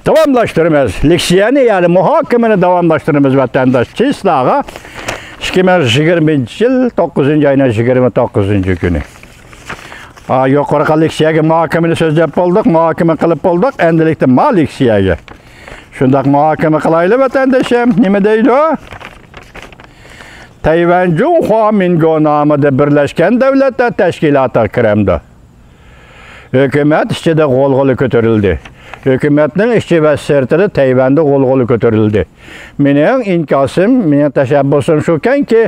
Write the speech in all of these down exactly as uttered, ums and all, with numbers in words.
داۋاملاشتۇرىمىز. لېكسىيەنى، يەنى مۇھاكىمىنى داۋاملاشتۇرىمىز، ۋەتەنداش. چىسلاغا ئىككى مىڭ يىگىرمىنچى يىل توققۇزىنچى ئاينىڭ يىگىرمە توققۇزىنچى كۈنى. ھا، يۇقىرىقى لېكسىيەگە مۇھاكىمىنى سۆزلەپ بولدۇق، مۇھاكىمە قىلىپ بولدۇق. ئەمدىلىكتە ما لېكسىيەگە. شۇنداق مۇھاكىمە قىلايلى، ۋەتەندىشىم. نېمە دەيدۇ؟ تەيۋەن جۇڭخۇا مىنگو نامىدا بىرلەشكەن دۆلەتلەر تەشكىلاتىغا كىرەمدۇ؟ ھۆكۈمەت ئىچىدە غۇلغۇلا كۆتۈرۈلدى. ھۆكۈمەتنىڭ ئىچى ۋە سىرتىدا تەيۋەندە غۇلغۇلا كۆتۈرۈلدى. مېنىڭ ئىنكاسىم، مېنىڭ تەشەببۇسۇم شۇكەنكى،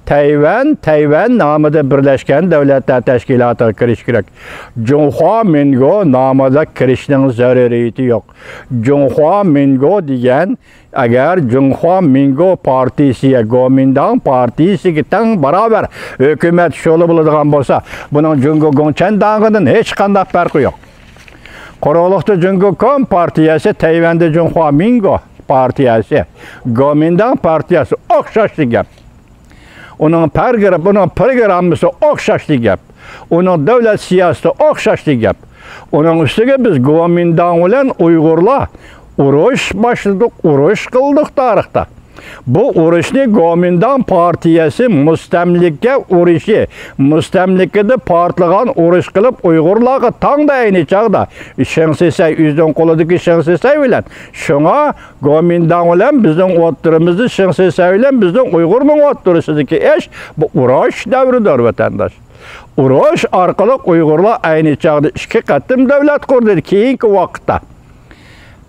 تەيۋەن، تەيۋەن نامىدا بىرلەشكەن دۆلەتلەر تەشكىلاتىغا كىرىش كېرەك. جۇڭخۇا مىنگو نامىدا كىرىشنىڭ زۆرۈرىيىتى يوق. جۇڭخۇا مىنگو دېگەن، ئەگەر جۇڭخۇا مىنگو پارتىيىسى، گومىنداڭ پارتىيىسىگە تەڭ باراۋەر ھۆكۈمەت شولى بولىدىغان بولسا، بۇنىڭ جۇڭگو گوڭچەنداڭىدىن ھېچقانداق پەرقى يوق. قۇرۇقلۇقتا جۇڭگو كوم پارتىيەسى، تەيۋەندە جۇڭخۇا مىنگو پارتىيەسى، گومىنداڭ پارتىيەسى ئوخشاشلا گەپ. ئۇنىڭ پەرگىرى، ئۇنىڭ پروگراممىسى ئوخشاشلا گەپ. ئۇنىڭ دۆلەت سىياسىتى ئوخشاشلا گەپ. ئۇنىڭ ئۈستىگە بىز گومىنداڭ بىلەن ئۇيغۇرلار ئۇرۇش باشلىدۇق، ئۇرۇش قىلدۇق تارىختا. بۇ ئۇرۇشنى گومىنداڭ پارتىيەسى مۇستەملىكە ئۇرۇشى، مۇستەملىكىدە پارتلىغان ئۇرۇش قىلىپ، ئۇيغۇرلارغا تاڭدا ئەينى چاغدا شېڭ شىسەي، ئۆزىنىڭ قولىدىكى شېڭ شىسەي بىلەن. شۇڭا گومىنداڭ بىلەن بىزنىڭ ئوتتۇرىمىزدا، شېڭ شىسەي بىلەن بىزنىڭ ئۇيغۇرنىڭ ئوتتۇرىسىدىكى ئىش، بۇ ئۇرۇش دەۋرىدۇر، ۋەتەنداش. ئۇرۇش ئارقىلىق ئۇيغۇرلار ئەينى چاغدا ئىككى قېتىم دۆلەت قۇردى. كېيىنكى ۋاقىتتا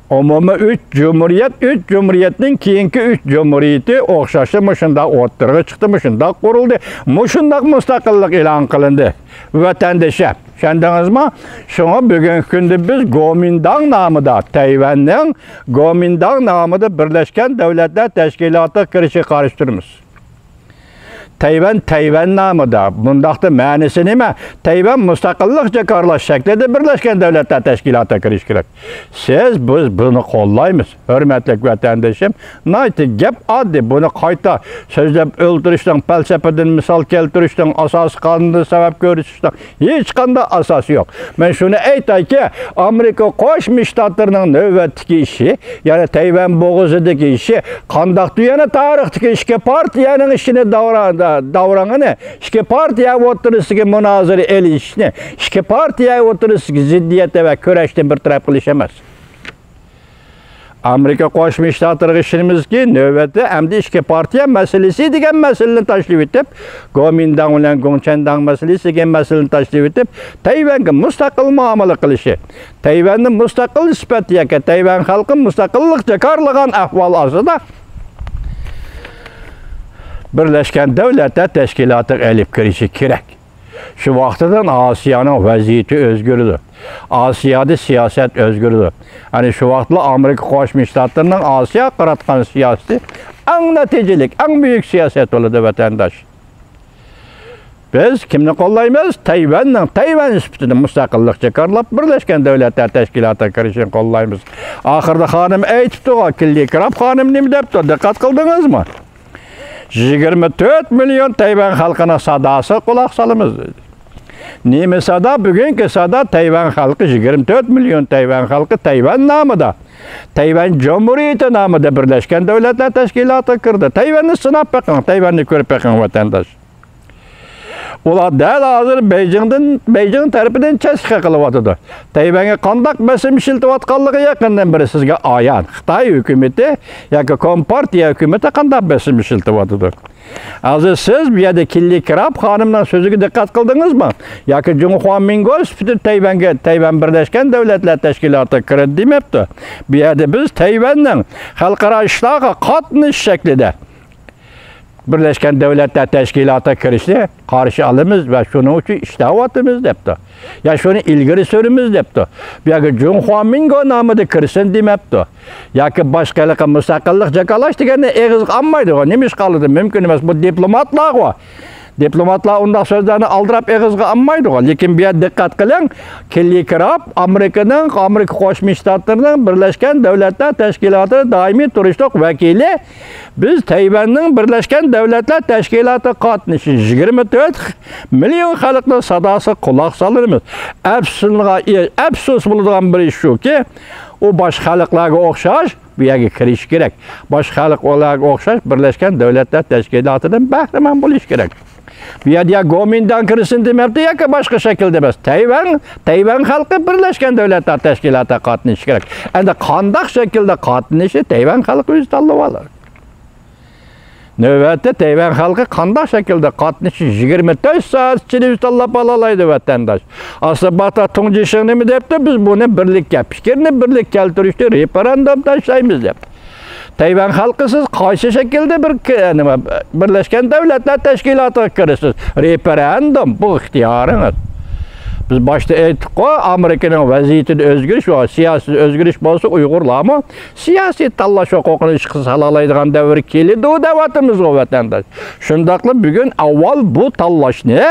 ئومۇمىي ئۈچ جۇمھۇرىيەت، ئۈچ جۇمھۇرىيەتنىڭ كېيىنكى ئۈچ جۇمھۇرىيىتى ئوخشاشلا مۇشۇنداق ئوتتۇرىغا چىقتى، مۇشۇنداق قۇرۇلدى، مۇشۇنداق مۇستەقىللىق ئېلان قىلىندى. ۋەتەندىشى، چۈشەندىڭىزمۇ؟ شۇڭا بۈگۈنكى كۈندە بىز گومىنداڭ نامىدا تەيۋەننىڭ، گومىنداڭ نامىدا بىرلەشكەن دۆلەتلەر تەشكىلاتىغا كىرىشىگە قارشى تۇرىمىز. تەيۋەن، تەيۋەن نامىدا. بۇنداقتا مەنىسى نېمە؟ تەيۋەن مۇستەقىللىق جاكارلاش شەكلىدە بىرلەشكەن دۆلەتلەر تەشكىلاتىغا كىرىش كېرەك. سىز، بىز بۇنى قوللايمىز، ھۆرمەتلىك ۋەتەندىشىم. ناھايىتى گەپ ئاددىي. بۇنى قايتا سۆزلەپ ئۆلتۈرۈشنىڭ، پەلسەپىدىن مىسال كەلتۈرۈشنىڭ، ئاساسىي قانۇندىن سەۋەب كۆرسىتىشنىڭ ھېچقانداق ئاساسى يوق. مەن شۇنى ئېيتايكى، ئامېرىكا قوشما شتاتلىرىنىڭ نۆۋەتتىكى ئىشى، يەنى تەيۋەن بوغۇزىدىكى ئىشى، قانداقتۇ يەنە تارىختىكى ئىككى پارتىيەنىڭ ئىشىنى داۋرا-، دا-، داۋراڭىنى، ئىككى پارتىيە ئوتتۇرىسىدىكى مۇنازىرە ئېلىشىشنى، ئىككى پارتىيە ئوتتۇرىسىدىكى زىددىيەت ۋە كۈرەشنى بىر تەرەپ قىلىش ئەمەس. ئامېرىكا قوشما شتاتلىرىغا ئىشىنىمىزكى، نۆۋەتتە ئەمدى ئىككى پارتىيە مەسىلىسى دېگەن مەسىلىنى تاشلىۋېتىپ، گومىنداڭ بىلەن گوڭچەنداڭ مەسىلىسى دېگەن مەسىلىنى تاشلىۋېتىپ، تەيۋەنگە مۇستەقىل مۇئامىلە قىلىشى، تەيۋەننى مۇستەقىل سۈپەت ياكى تەيۋەن خەلقى مۇستەقىللىق جاكارلىغان ئەھۋال ئاستىدا بىرلەشكەن دۆلەتلەر تەشكىلاتىغا ئېلىپ كىرىشى كېرەك. شۇ ۋاقىتتىن ئاسىيانىڭ ۋەزىيىتى ئۆزگىرىدۇ. ئاسىيادا سىياسەت ئۆزگىرىدۇ. يەنى شۇ ۋاقىتلا ئامېرىكا قوشما شتاتلىرىنىڭ ئاسىياغا قاراتقان سىياسىتى ئەڭ نەتىجىلىك، ئەڭ بۈيۈك سىياسەت بولىدۇ، ۋەتەنداش. بىز كىمنى قوللايمىز؟ تەيۋەننىڭ تەيۋەن سۈپىتىدە مۇستەقىللىق جاكارلاپ، بىرلەشكەن دۆلەتلەر تەشكىلاتىغا كىرىشىنى قوللايمىز. ئاخىرىدا خانىم ئېيتىپتۇغۇ، كىللى كراپ خانىم نېمە دەپتۇ؟ دىققەت قىلدىڭىزمۇ؟ يىگىرمە تۆت مىليون تەيۋەن خەلقىنىڭ ساداسىغا قۇلاق سالىمىز، دېدى. نېمە سادا؟ بۈگۈنكى سادا، تەيۋەن خەلقى، يىگىرمە تۆت مىليون تەيۋەن خەلقى تەيۋەن نامىدا، تەيۋەن جۇمھۇرىيىتى نامىدا بىرلەشكەن دۆلەتلەر تەشكىلاتىغا كىردى. تەيۋەننى سىناپ بېقىڭ، تەيۋەننى كۆرۈپ بېقىڭ، ۋەتەنداش. ئۇلار دەل ھازىر بېيجىڭدىن، بېيجىڭ تەرىپىدىن چەستىخە قىلىۋاتىدۇ. تەيۋەنگە قانداق بېسىم ئىشلىتىۋاتقانلىقى يېقىندىن بېرى سىزگە ئايان. خىتاي ھۆكۈمىتى ياكى كومپارتىيە ھۆكۈمىتى قانداق بېسىم ئىشلىتىۋاتىدۇ؟ ھازىر سىز بۇ يەردە كىللى كراپ خانىمنىڭ سۆزىگە دىققەت قىلدىڭىزمۇ؟ ياكى جۇڭخۇا مىنگو سۈپىتىدە تەيۋەنگە، تەيۋەن بىرلەشكەن دۆلەتلەر تەشكىلاتىغا كىرىدۇ دېمەپتۇ. بۇ يەردە بىز تەيۋەننىڭ خەلقئارا ئىشلارغا قاتنىشىش شەكلىدە بىرلەشكەن دۆلەتلەر تەشكىلاتىغا كىرىشنى قارشى ئالىمىز ۋە شۇنىڭ ئۈچۈن ئىشلەۋاتىمىز دەپتۇ. يا شۇنى ئىلگىرى سۈرىمىز دەپتۇ. بۇ يەرگە جۇڭخۇا مىنگو نامىدا كىرسۇن دېمەپتۇ. ياكى باشقا ھېلىقى مۇستەقىللىق جاكارلاش دېگەننى ئېغىزغا ئالمايدىغۇ. نېمە ئىشقا ئالىدۇ؟ مۇمكىن ئەمەس. بۇ دىپلوماتلارغۇ. دىپلوماتلار ئۇنداق سۆزلەرنى ئالدىراپ ئېغىزغا ئالمايدىغۇ. لېكىن بۇ يەردە دىققەت قىلىڭ، كىللى كراپ ئامېرىكىنىڭ، ئامېرىكا قوشما شتاتلىرىنىڭ بىرلەشكەن دۆلەتلەر تەشكىلاتىدا دائىمىي تۇرۇشلۇق ۋەكىلى، بىز تەيۋەننىڭ بىرلەشكەن دۆلەتلەر تەشكىلاتىغا قاتنىشىشى، يىگىرمە تۆت مىليون خەلقنىڭ ساداسىغا قۇلاق سالىمىز. ئەپسۇسلىغان، ئەپسۇس بولىدىغان بىر ئىش شۇكى، ئۇ باشقا خەلقلەرگە ئوخشاش بۇ يەرگە كىرىشى كېرەك. باشقا خەلقلەرگە ئوخشاش بىرلەشكەن دۆلەتلەر تەشكىلاتىدىن بەھرىمەن بولۇشى كېرەك. بۇ يەردە يا گومىنداڭ كىرسۇن دېمەپتۇ ياكى باشقا شەكىلدە ئەمەس. تەيۋەن، تەيۋەن خەلقى بىرلەشكەن دۆلەتلەر تەشكىلاتىغا قاتنىشىشى كېرەك. ئەمدى قانداق شەكىلدە قاتنىشىشى تەيۋەن خەلقى ئۆزى تاللىۋالىدۇ. نۆۋەتتە تەيۋەن خەلقى قانداق شەكىلدە قاتنىشىشى يىگىرمە تۆت سائەت ئىچىدە ئۆزى تاللاپ ئالالايدۇ، ۋەتەنداش. ئاسلى باتا تۇڭجىشىڭ نېمە دەپتۇ؟ بىز بۇنى بىرلىككە، پىكىرنى بىرلىككە كەلتۈرۈشتە رېفېرېندۇم تاشلايمىز دەپ. تەيۋەن خەلقى سىز قايسى شەكىلدە بىر ك-، نېمە، بىرلەشكەن دۆلەتلەر تەشكىلاتىغا كىرىسىز؟ رېفېرېندۇم، بۇ ئىختىيارىڭىز. بىز باشتا ئېيتتۇققۇ، ئامېرىكىنىڭ ۋەزىيىتىدە ئۆزگىرىش بار، سىياسىي ئۆزگىرىش بولسا ئۇيغۇرلارمۇ سىياسىي تاللاش ھوقۇقىنى ئىشقا سالالايدىغان دەۋر كېلىدۇ دەۋاتىمىزغۇ، ۋەتەنداش. شۇنداقلا بۈگۈن ئاۋۋال بۇ تاللاشنى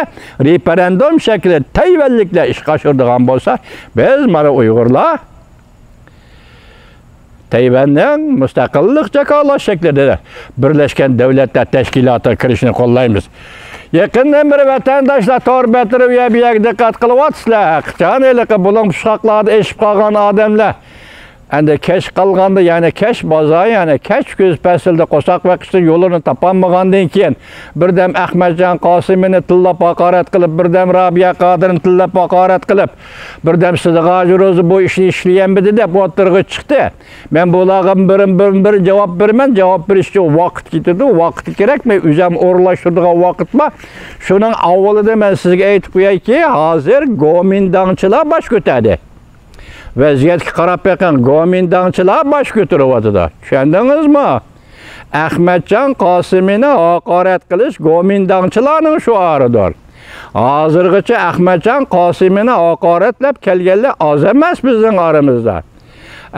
رېفېرېندۇم شەكلىدە تەيۋەنلىكلەر ئىشقا ئاشۇرىدىغان بولسا، بىز مانا ئۇيغۇرلار تەيۋەننىڭ مۇستەقىللىق جاكارلاش شەكلىدە بىرلەشكەن دۆلەتلەر تەشكىلاتىغا كىرىشىنى قوللايمىز. يېقىندىن بېرى ۋەتەنداشلار تور بەتلىرى ئۇ يەر بۇ يەرگە دىققەت قىلىۋاتىسىلەر. قاچان ھېلىقى بۇلۇڭ پۇچقاقلاردا ئېشىپ قالغان ئادەملەر ئەمدى كەچ قالغاندا، يەنى كەچ بازار، يەنى كەچ كۈز پەسلىدە قورساق بېقىشنىڭ يولىنى تاپالمىغاندىن كېيىن، بىردەم ئەخمەتجان قاسىمىنى تىللاپ ھاقارەت قىلىپ، بىردەم رابىيە قادىرنى تىللاپ ھاقارەت قىلىپ، بىردەم سىدىق ھاجى روزى بۇ ئىشنى ئىشلىيەلمىدى دەپ ئوتتۇرىغا چىقتى. مەن بۇلارغا بىرىن-، بىرىن-، بىرىن جاۋاب بېرىمەن، جاۋاب بېرىشكە ۋاقىت كېتىدۇ، ۋاقىت كېرەك، مەن ئۆزۈم ئورۇنلاشتۇرىدىغان ۋاقىت بار. شۇنىڭ ئاۋۋىلىدا مەن سىزگە ئېيتىپ قويايكى، ھازىر گومىنداڭچىلار باش كۆتەردى. ۋەزىيەتكە قاراپ بېقىڭ، گومىنداڭچىلار باش كۆتۈرۈۋاتىدۇ. چۈشەندىڭىزمۇ؟ ئەخمەتجان قاسىمىنى ھاقارەت قىلىش گومىنداڭچىلارنىڭ شوئارىدۇر. ھازىرغىچە ئەخمەتجان قاسىمىنى ھاقارەتلەپ كەلگەنلەر ئاز ئەمەس بىزنىڭ ئارىمىزدا.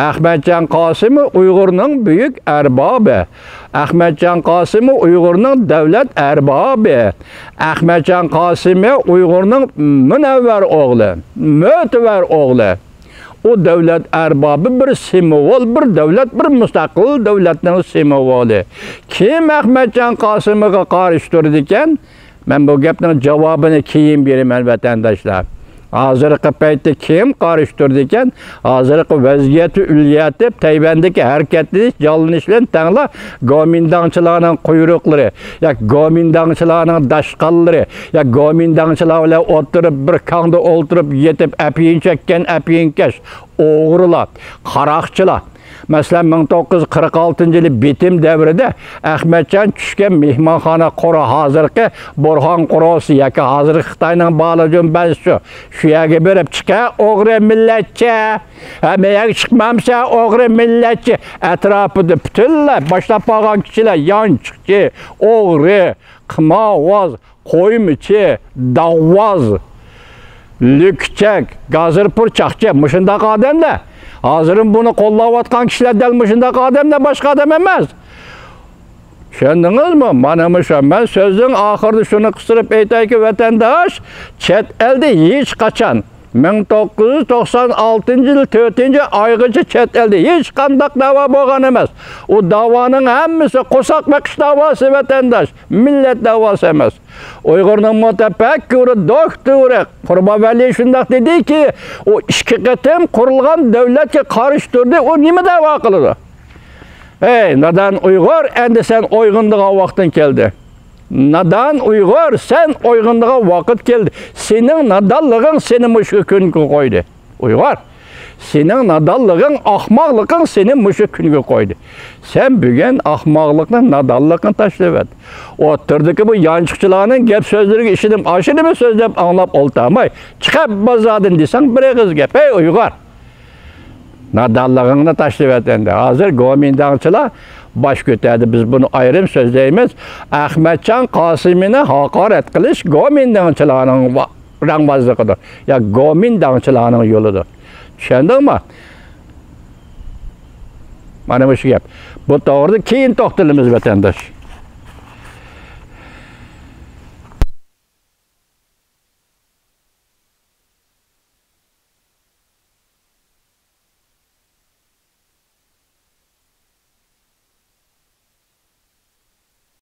ئەخمەتجان قاسىمى ئۇيغۇرنىڭ بۈيۈك ئەربابى. ئەخمەتجان قاسىمى ئۇيغۇرنىڭ دۆلەت ئەربابى. ئەخمەتجان قاسىمى ئۇيغۇرنىڭ مۇنەۋۋەر ئوغلى، مۆتىۋەر ئوغلى. ئۇ دۆلەت ئەربابى بىر سىمۋول، بىر دۆلەت، بىر مۇستەقىل دۆلەتنىڭ سىمۋولى. كىم ئەخمەتجان قاسىمىغا قارشى تۇرىدىكەن؟ مەن بۇ گەپنىڭ جاۋابىنى كېيىن بېرىمەن، ۋەتەنداشلار. ھازىرقى پەيتتە كىم قارشى تۇرىدىكەن؟ ھازىرقى ۋەزىيەتنى ئۈلگىرىتىپ، تەيۋەندىكى ھەرىكەتلىنىش، جانلىنىش بىلەن تەڭلا گومىنداڭچىلارنىڭ قۇيرۇقلىرى، يا گومىنداڭچىلارنىڭ داشقاللىرى، يا گومىنداڭچىلار بىلەن ئولتۇرۇپ، بىر كاڭدا ئولتۇرۇپ يېتىپ، ئەپيىن چەككەن ئەپيىنكەش، ئوغرىلار، قاراقچىلار. مەسىلەن، مىڭ توققۇز يۈز قىرىق ئالتىنچى يىلى بېتىم دەۋرىدە ئەخمەتجان چۈشكەن مېھمانخانا قورۇ، ھازىرقى بورھان قورۇسى ياكى ھازىرقى خىتاينىڭ بالىجۈن بەنسۇ، شۇ يەرگە بېرىپ، «چىقە، ئوغرى مىللەتچى! ھە، مەيەگە چىقمامسەن، ئوغرى مىللەتچى!» ئەتراپىدا پۈتۈنلەي باشلاپ بارغان كىشىلەر يانچۇقچى، ئوغرى، قىمارۋاز، قويمىچى، داغۋاز، لۈكچەك، گازىرپۇرچاقچى، مۇشۇنداق ئادەملەر. ھازىرمۇ بۇنى قوللاۋاتقان كىشىلەر دەل مۇشۇنداق ئادەملەر، باشقا ئادەم ئەمەس. چۈشەندىڭىزمۇ؟ مانا مۇشۇ. مەن سۆزنىڭ ئاخىرىدا شۇنى قىستۇرۇپ ئېيتايكى، ۋەتەنداش، چەت ئەلدە ھېچقاچان مىڭ توققۇز يۈز توقسان ئالتىنچى يىل تۆتىنچى ئايغىچە چەت ئەلدە ھېچقانداق دەۋا بولغان ئەمەس. ئۇ دەۋانىڭ ھەممىسى قورساق بېقىش دەۋاسى، ۋەتەنداش، مىللەت دەۋاسى ئەمەس. ئۇيغۇرنىڭ مۇتەپەككۇرى، دوكتورى قۇربانۋەلى شۇنداق دېدىكى، ئۇ ئىككى قېتىم قۇرۇلغان دۆلەتكە قارشى تۇردى، ئۇ نېمە دەۋا قىلىدۇ؟ ھەي، نادان ئۇيغۇر، ئەمدى سەن ئويغىنىدىغان ۋاقتىڭ كەلدى. نادان ئۇيغۇر، سەن ئويغىنىدىغان ۋاقىت كەلدى. سېنىڭ نادانلىقىڭ سېنى مۇشۇ كۈنگە قويدى. ئۇيغۇر، سېنىڭ نادانلىقىڭ، ئاخماقلىقىڭ سېنى مۇشۇ كۈنگە قويدى. سەن بۈگۈن ئاخماقلىقنى، نادانلىقنى تاشلىۋەت. ئوتتۇرىدىكى بۇ يانچۇقچىلارنىڭ گەپ سۆزلىرىگە ئىشىنىپ، ئاشۇنىمۇ سۆزلەپ ئاڭلاپ ئولتۇرماي، چىقىپ بازاردىن دېسەڭ بىر ئېغىز گەپ. ھەي ئۇيغۇر! نادانلىقىڭنى تاشلىۋەت ئەمدى. ھازىر گومىنداڭچىلار باش كۆتەردى. بىز بۇنى ئايرىم سۆزلەيمىز. ئەخمەتجان قاسىمىنى ھاقارەت قىلىش گومىنداڭچىلارنىڭ ۋا-، رەڭبازلىقىدۇر. يا گومىنداڭچىلارنىڭ يولىدۇر. چۈشەندىڭمۇ؟ مانا مۇشۇ گەپ. بۇ توغرىدا كېيىن توختىلىمىز، ۋەتەنداش.